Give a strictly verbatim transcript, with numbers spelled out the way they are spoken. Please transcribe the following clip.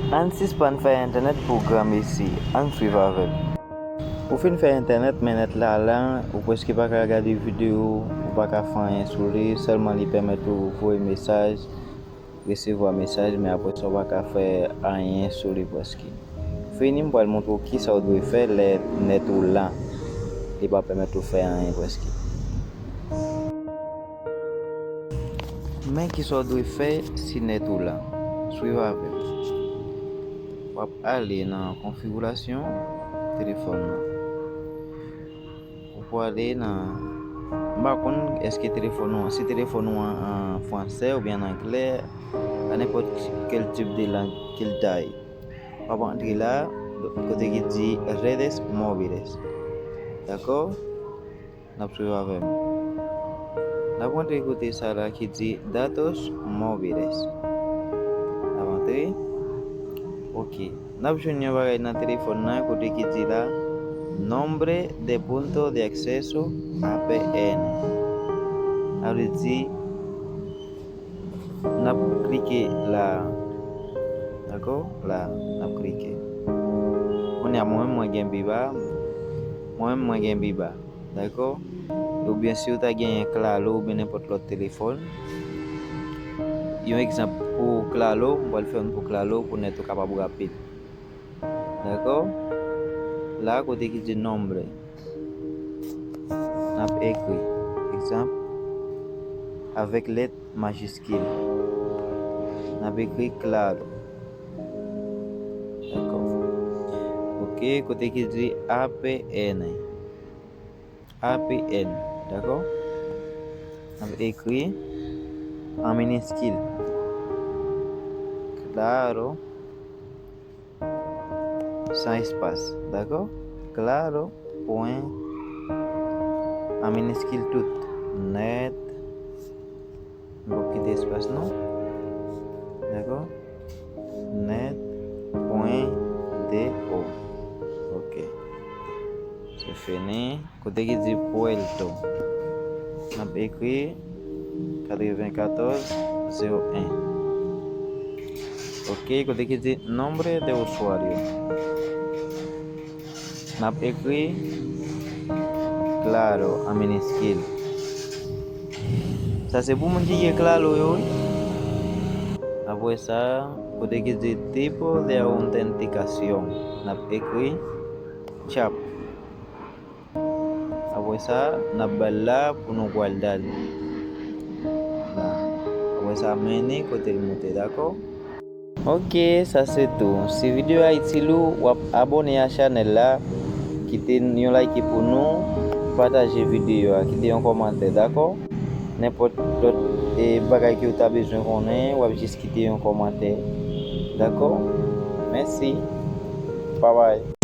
Ann sispann fè entènèt pou granmesi. Ann swiv avè m. Ou fin fè entènèt, men nèt la la, ou prèske pa ka gade videyo, ou pa ka fè anyen sou li, sèlman li pèmèt ou voye mesaj, resevwa mesaj, men apre sa, ou pa ka fè anyen sou li prèske. Fini, m pral montre w kisa w dwe fè lè nèt ou lan. Li pa pèmèt ou fè anyen prèske. Men kisa w dwe fè si nèt ou lan. Swiv avè m. W ap ale nan konfigirasyon telefòn nan. Ou pou ale nan, m pa konn èske telefòn ou an, si telefòn ou an an fransè oubyen an anglè, a nenpòt kèl tip de lang ke l ta ye. W ap antre la, kote ki di redes móviles. Dakò? N ap swiv avè m. N ap antre kote sa la ki di datos móviles. N ap antre. Ok. N ap jwenn yon bagay nan telefòn nan kote ki di la nombre de punto de acceso A P N. Sa vle di, n ap klike la. Dakò? La, n ap klike. Kounye a, mwen menm, mwen gen Biba. Mwen menm, mwen gen Biba. Dakò? Oubyen si w ta genyen Claro oubyen nenpòt lòt telefòn. Yon egzanp pou Claro, m pral fè youn pou Claro pou nèt ou kapab rapid. Dakò? La, kote ki di nombre. N ap ekri, egzanp, avèk lèt majiskil. N ap ekri Claro. Dakò. Ok, kote ki di A P N. A P N, dakò? N ap ekri an miniskil. Claro. San espas, dakò? Claro, pwen, an miniskil tout, nèt, m p ap kite espas non, dakò? Nèt, pwen, D O. Ok. Se fini. Kote ki di Puerto, n ap ekri katrevenkatòz zewo en. Ok, kote ki di nombre de usuario, n ap ekri Claro an miniskil. Sa se pou moun ki gen Claro yo, wi. Apre sa, kote ki di tipo de autenticación, n ap ekri chap. Apre sa, n ap ba l la pou nou pral dal. La. Apre sa, mennen kote l moute, dakò? Ok, sa se tou. Si videyo a itil ou, w ap abòne a chanèl la, kite yon like pou nou, pataje videyo a, kite yon kòmantè, dakò? Nenpòt lòt, e, bagay ke w ta bezwen konnen, w ap jis kite yon kòmantè, dakò? Mèsi. Babay.